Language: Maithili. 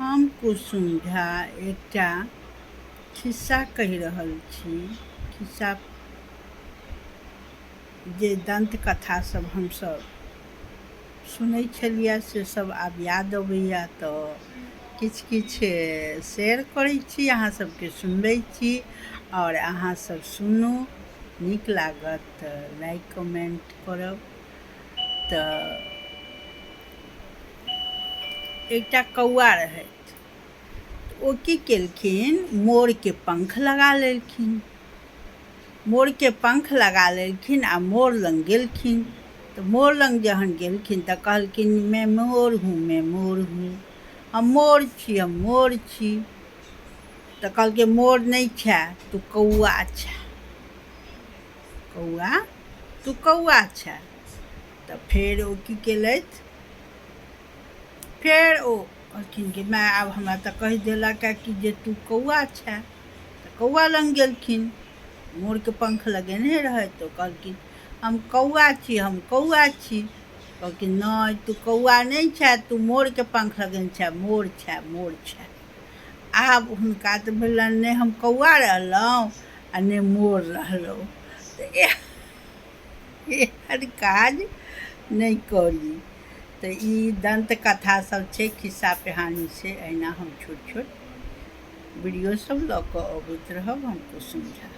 हम कुसुम झा एकटा खिस्सा कहि रहल छी। खिस्सा जे दन्त कथा सब हमसब सुनै छलियै से सब आब याद अबैया, तऽ किछु किछु शेयर करै छी, अहाँ सबके सुनबै छी आओर अहाँ सब सुनू, नीक लागत तऽ लाइक कमेंट करब। तऽ एकटा कौआ रहथि, ओ की केलखिन, मोरके पंख लगा लेलखिन। मोरके पंख लगा लेलखिन आ मोर लग गेलखिन। तऽ मोर लग जहन गेलखिन तऽ कहलखिन, मैं मोर हूँ, मैं मोर हूँ, हम मोर छी, हम मोर छी। तऽ कहलकै, मोर नहि छै तू, कौआ छै, कौआ तू, कौआ छै। तऽ फेर ओ की केलथि, फेर ओ कहलखिन कि माय, आब हमरा तऽ कहि देलक कि जे तू कौआ छै। तऽ कौआ लग गेलखिन, मोरके पंख लगेने रहथि। तऽ ओ कहलखिन, हम कौआ छी, हम कौआ छी। कहलखिन, नहि, तू कौआ नहि छै, तू मोरके पंख लगेने छै, मोर छै, मोर छै। आब हुनका तऽ भेलनि, नहि हम कौआ रहलहुँ आ नहि मोर रहलहुँ, तऽ एहन काज नहि करी। तऽ ई दन्त कथा सब छै, खिस्सा पिहानी छै। एहिना हम छोट छोट वीडियो सब लऽ कऽ अबैत रहब। हम कुसुम झा।